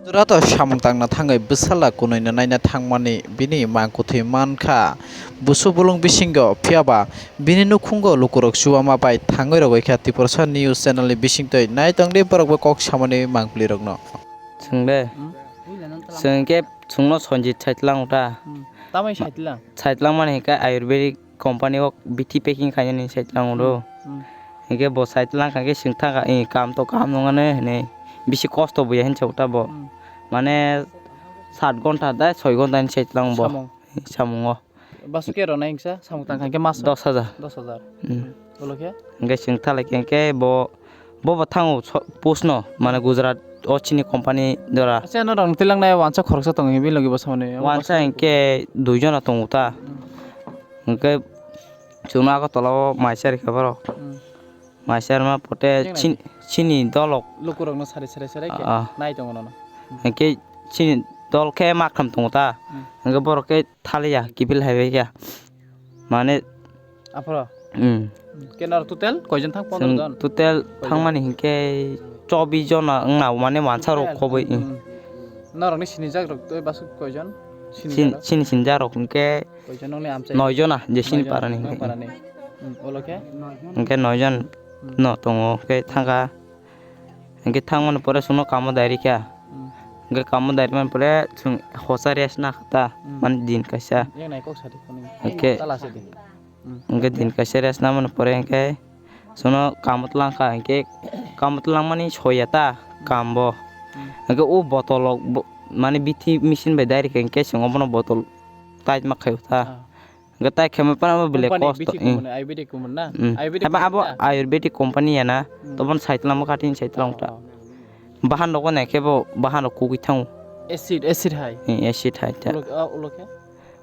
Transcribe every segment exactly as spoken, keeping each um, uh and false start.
Gujrato samung tangna thangwi bwsala kunui no naina thangmani bini mangkwthwi mankha busu bulung bisingo, phiyaba bini nukhungo lukurok chubama bai thangwi rogwi kha. Tiprasa News channel ni bisingtwi naitongdi borokbo kok samani mangpli rokno. Chwng de. Hmm? Chwng khe chwngno Sanjit saitlang ta. Hmm. Tamai saitlang? Saitlang mani hwnkhe Ayurvedic company o bithi packing khainani saitlang do. Hmm. Hwnkhe bo saitlang kha khe chwng thangkha, "Eh, kam to kam nung ano," hinwi. Bisi kosto buya hinwi sa ta bo. Hmm. Mane sat ghonta dai soi ghonta hinwi saitlang bo. Samung. Samungo. Basu khe rwnai wngsa, samung tang kha khe mas? Dos hajar. Dos hajar. Hmm. Ulo khe? Hwnkhe chwng thalai khe, hwnkhe bo, bo bo thango so-, post no, mane Gujarat o chini company dora. Acha, norok tilang nai wansa khoroksa tongo, bini logi bo samani. Wansa hwnkhe dui jona tongo ta. Hmm. Hwnkhe chwngno Agartala o maisa rikha borok. Hmm. Maisa rwma pote Yang nai. Chin-, chini dolok. Lukurokno sari sari sari khe Ah. Nai tongo nono. Hmm. Hwnkhe chini dol khe maktham tongo ta. Hmm. Hwnkhe borok khe thaliya kiphil hai bai khe. Mane Aphoro? Hmm. Khe noro total koijon thang? Pondro jon? Chwng total koijon? Thangmani hinkhe chobbish jona wngna mane wansa rok khobwi, hmm. Hmm. Norokni sinijak rok tei basuk koijon? Sin-, sinijak rok? Sini sinijak rok hinkhe koijon nongni amchai? Noi jona, je sini parani hinkhe. Noi jon, nong parani. Hmm, ulo khe? Hinkhe noi jon Hmm. No tongo, hinkhe thangkha. Hinkhe thangmani pore chwngno kamo dairikha. Hmm. Hinkhe kamo dairikmani pore chwng hosa rest nakha ta, Hmm. Mani din kaisa. Yang nai kok sadi phone. Hinkhe Tala sadi. Hmm. Hinkhe din kaisa rest namani pore hinkhe chwngno kamo twlangkha, hinkhe kamo twlangmani soya ta kambo. Hmm. Hinkhe o botolrok bo-, mani bithi machine bai dairikha hinkhe chwng obono botol tight ma khaio ta. Ah. Hwnkhe tai khe ma phano belai Company kosto, bithi hmm. Kumani, Ayurvedic kumani na? Hmm. Ayurvedic Haiba abo company na? Ayurvedic company ya na, Hmm. Tobon saitlangma khatini saitlang ta. Oh, oh. Bahan rok nai khe bo bahan rok kugui thango. Acid, acid hai? Hmm, acid hai ta. Ulo, ah, ulo khe?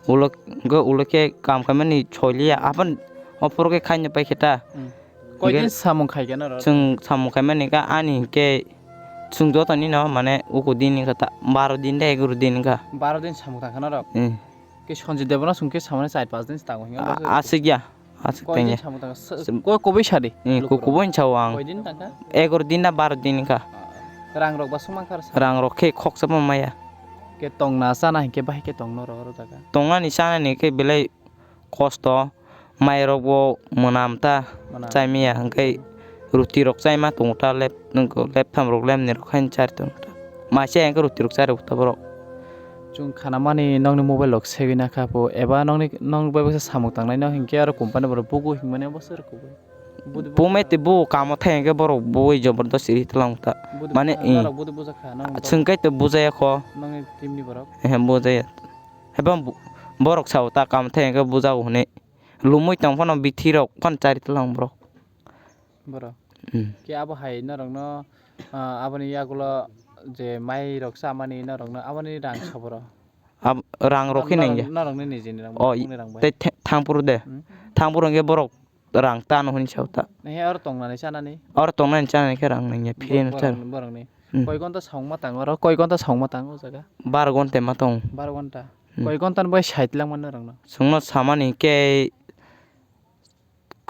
Ulo, go ulo khe kam khaimani choliya, apan opor khe khaina pai khe ta. Hmm. Koidin Hwnkhe samung khai khe norok? Chwng samung khaimani kha ani khe chwng jotoni no mane uku din wngkha ta, baro din de egaro din wngkha. Baro din samung tangkha norok? Hmm. Khe Sanjit Debbarma chwng khe samani char panch din se tango hinwi A-, aswk ya, aswk tang ya. Koi din samung tangkha? Koi kubui sadi? Eh, ku-, kubui hinsa o ang. Koi din tangkha? Egaro din na baro din wngkha. Rang rok ba sumang kha sa? Rang rok khe khoksa bo maya. Khe tongna chana hinkhe bahai khe tong norok oro jaga? Tongnani chanani khe belai kosto, mai rok bo mwnam ta. Mwnam. Chaimaya hinkhe ruti rok chaima tongo ta lep, nokho lep tham rok lep ni rok haino chari tongo ta. Maisa hinkhe ruti rok chari rok ta borok. Chwng khanamani nokni mobile rok segwi nakha pho eba nokni, nok bai baksa samung tangnai no hinkhe aro company borok bugo hinmani obo se rw kubui. Budi Bumai bujakha. Te bugo kamo thai hinkhe borok bui jobor dos ri tlang ta. Budi Mane, bujakha, eh. Norok budi bujakha, nang Chwng kai to bujaya kho. Nokni team ni borok? Ehe, bujaya. Haiba bo-, borok sao ta kam thai hinkhe bujago hwnwi. Lumui tong phano bithi rok phano chari tlang borok. Borok? Hmm. Khe abo hai norokno, ah, aboni yagulo je mai rok chamani norokno aboni rang soboro? Ab-, rang rok khe nang ya. Norokni nijini rang, O, bumungni rang bai. Tei the-, thangphuru de. Hmm? Thangphuru hinkhe borok rang tano hwnwi sao ta. He oro tongnani chanani? Oro tongnani chanani khe rang nang ya, free no Borok, cha. Borokni. Hmm. Koi gonta saungma tango oro? Koi gonta saungma tango o jaga? Baro gonta ma tong. Baro gonta. Hmm. Koi gonta ni bai side lang mano rang no? Chwngno samani khe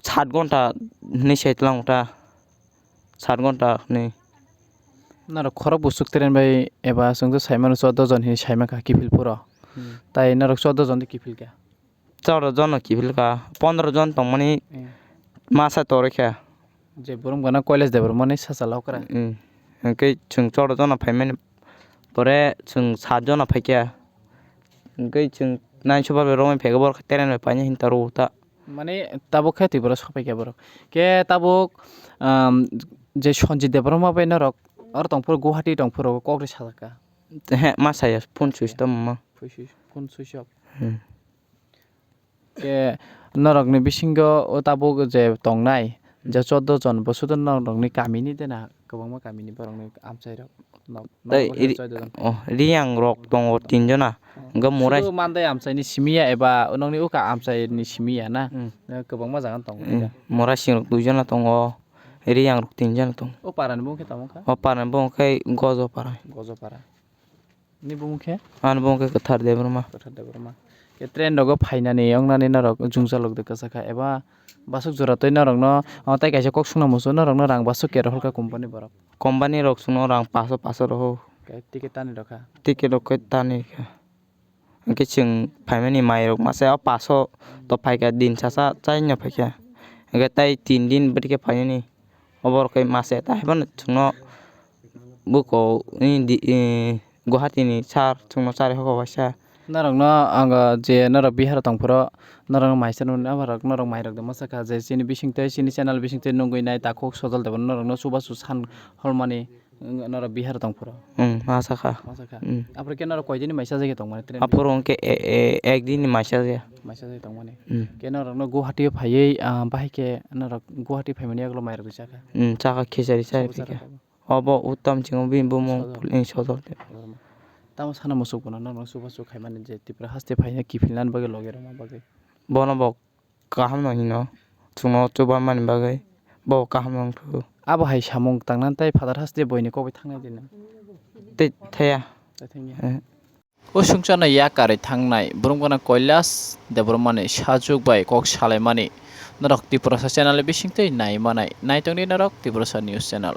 sat gonta hinwi side lang ta. Sat gonta hinwi. Norok khorok busuk train bai eba chwng to sai mano chordo jon hinwi sai mankha kiphil phuro. Hmm. Tai norok chordo jon de kiphil kha. Chordo jono kiphil kha, pondro jon tongmani Eh. Masa toroi kha. Je borok gana Kailash Debbarma ni sachalo kwrang. Mm. Hwnkhe chwng chordo jono phaimani pore chwng sat jono phaikha. Hwnkhe chwng nine super bai romwi phaikha borok train bai paina hinta rw ta. Mane tabuk khe twi borok sopai kha borok. Khe tabuk, um, je Sanjit Debbarma bai norok oro tongphuru Guwahati tongphuru kok ri sajak kha. He, ma saya phone switch off ma. Phone switch, phone switch off. Hmm. Khe norokni bisingo o tabuk je tongnai, je chordo jon, bo sudo norokni kamini de na kwbangma kamini borokni amchairok? Nok, nok Tei bo khe iri-, chordo jon. Oh, Riyang rok tongo tin jona. Oh. Hwnkhe Murai Sudo Mandai amchaini simi ya eba nokni uka amchaini simi ya na? Hmm. Eh, kwbangma jaga tongo Hmm. Riyang. Murai Singrok dui jona tongo, Riyang rok tin jona tongo. O parani bumung khe tamo kha? O parani bumung khe Gojo para. Gojo para. Ni bumung khe? Ani bumung khe Kwthar Debbarma. Kwthar Debbarma. Khe train rogo phainani, wngnani norok jungjalok de kwchakha eba basuk jora tei norokno, o, tei kaisa kok sungna muchung norokno rang basuk kero holka company borok. Company rok chwngno rang paso paso roho. Ticket tani rokha. Ticket rok khe tani kha. Hwnkhe chwng phaimani mairok masa o paso to phaikha, din sasa chaino phaikha. Hwnkhe tai tin din bwdikhe phainani. Oborok khe masa ta haiphano chwngno buko ni di, eh, Guwahati ni sir chwngno chari hoka waisa. Norokno ang je norok Bihar tongphuru norokno maisa nuknani aborok norok mairok de masa kha je chini bisingtwi chini channel bisingtwi nugwi nai takhuk Sojol Debbarma norokno chubachu san hormani. Norok Bihar tongphuru. Hmm, ma sakha. Ma sakha. Hmm. Aphuru khe norok koidini maisa jagwi tongmani train? Aphuru hwnkhe e-, e-, ekdini maisa jagwi. Maisa jagwi tongmani. Hmm. Khe norokno Guwahati phaiwi, ah, bahai khe norok Guwahati phaimani yagulo mairok chakha. Hmm, chakha khichari chai phikha. Obo uttam chingo bini bumung Sojol. Pul-, eh, Sojol de. Tamo sana muchuk bono norok chubachu khaimani je Tripura haste phaina kiphilnani bagwi logi rwma bagwi. Bono bo kaham no hino, chwngno chuba mani bagwi bo kaham no wngkhu. Abo hai samung tangnani tei Father haste boini kok bai thangnai de nang? Tei thaya. Tei thangya. Eh. O swngcharno yakarwi thangnai borok gana Kailash Debbarmani sajwk bai kok salaimani norok Tiprasa channel bisingtwi nai manai. Naitongdi norok Tiprasa news channel.